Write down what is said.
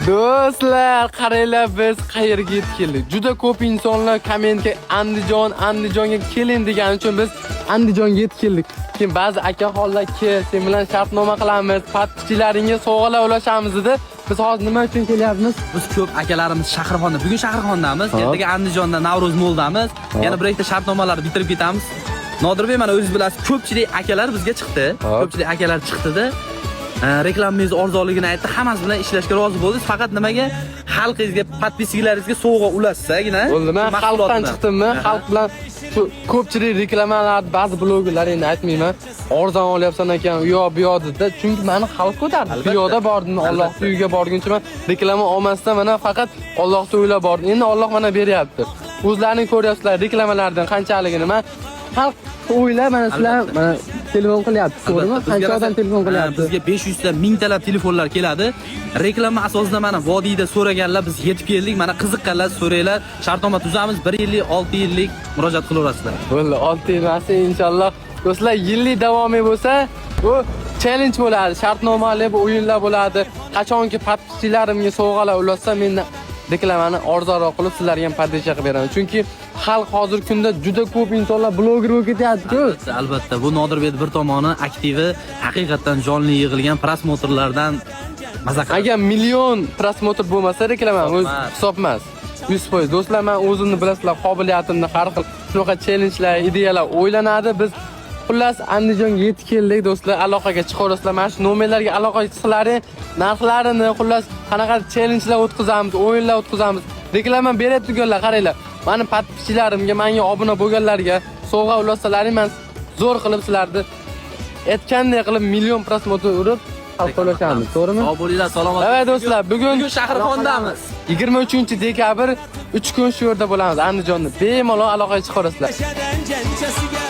Do'stlar, qaranglar, biz qayerga yetib keldik. Juda ko'p insonlar kommentga Andijon, Andijonga keling degani uchun biz Andijonga yetib keldik. Keyin ba'zi akaxonlar kel, sen bilan shartnoma qilamiz, подписчик laringga sovg'alar ulashamiz dedi. Biz hozir nima uchun kelyapmiz? Biz ko'p akalarimiz Shahrixonda, bugun Shahrixondamiz, Hop. ertaga Andijonda Navro'z Moldamiz. Yana bir ikkita shartnomalarni bitirib ketamiz. Nodirbek, mana o'zingiz bilasiz, ko'pchilik akalar bizga chiqdi. Hop. Ko'pchilik akalar chiqdida reklamangiz arzonligini aytdi, hammasi bilan ishlashga rozi bo'ldik. Faqat nimaga xalqingizga, подписчик laringizga sovg'a ulashsagina. Bo'ldi, men shu xalqdan mahsulotni. chiqdimmi? Xalq bilan shu ko'pchilik reklamalar, ba'zi blogerlar, endi aytmayman, arzon olyapsan ekan, u yoq bu yoq dedi. Chunki mani xalq ko'tardi. Albatta. Piyoda bordim, Allohning uyiga borguncha men reklama olmasdan mana faqat Allohni o'ylab bordim. Endi Alloh mana beryapti. O'zlaring ko'ryapsizlar reklamalardan qanchaligini. Men xalq o'ylab mana sizlar mana telefon qilyapti, to'g'rimi? Albatta, bizga Qancha odam telefon qilyapti? Bizga 500 ta, 1000 talab telefonlar keladi. Reklama asosida mana vodiyda so'raganlar, biz yetib keldik. Mana qiziqqanlar so'ranglar. Shartnoma tuzamiz. 1 yillik, 6 yillik murojaat qilaverasizlar. Bo'ldi, 6 yil emas, inshaalloh. Do'stlar, yillik davomiy bo'lsa, bu challenge bo'ladi, shartnomali bu o'yinlar bo'ladi. Qachonki подписчик larimga sovg'alar ulashsa, men reklamani arzonroq qilib sizlarga ham поддержка qilib beraman. Chunki xalq hozirgi kunda juda ko'p insonlar bloger bo'lib ketyapti-ku. Albatta, albatta. Bu Nodirbek bir tomoni aktivi haqiqatdan jonli yig'ilgan просмотр lardan maza qiladi. Agar million просмотр bo'lmasa reklama o'z Hisob emas. Hisob emas. 100%. Do'stlar, men o'zimni bilasizlar, qobiliyatimni har xil shunaqa challengelar, ideyalar o'ylanadi. Biz xullas Andijonga yetib keldik do'stlar. Aloqaga chiqaverasizlar. Mana shu nomerlarga aloqaga chiqsalaring, narxlarini, xullas qanaqa challengelar o'tkazamiz, o'yinlar o'tkazamiz. Reklama beradiganlar, qaranglar. Mani подписчик larimga, menga obuna bo'lganlarga sovg'a ulasalaring, men zo'r qilib sizlarni aytganday qilib million просмотр urib xalqqa ulashamiz, to'g'rimi? Sog' bo'linglar, salomat. Evet do'stlar, bugun Bugun Shahrixondamiz. 23 dekabr, 3 kun shu yerda bo'lamiz Andijonda. Bemalol aloqaga chiqaverasizlar. Nashadan janchasiga.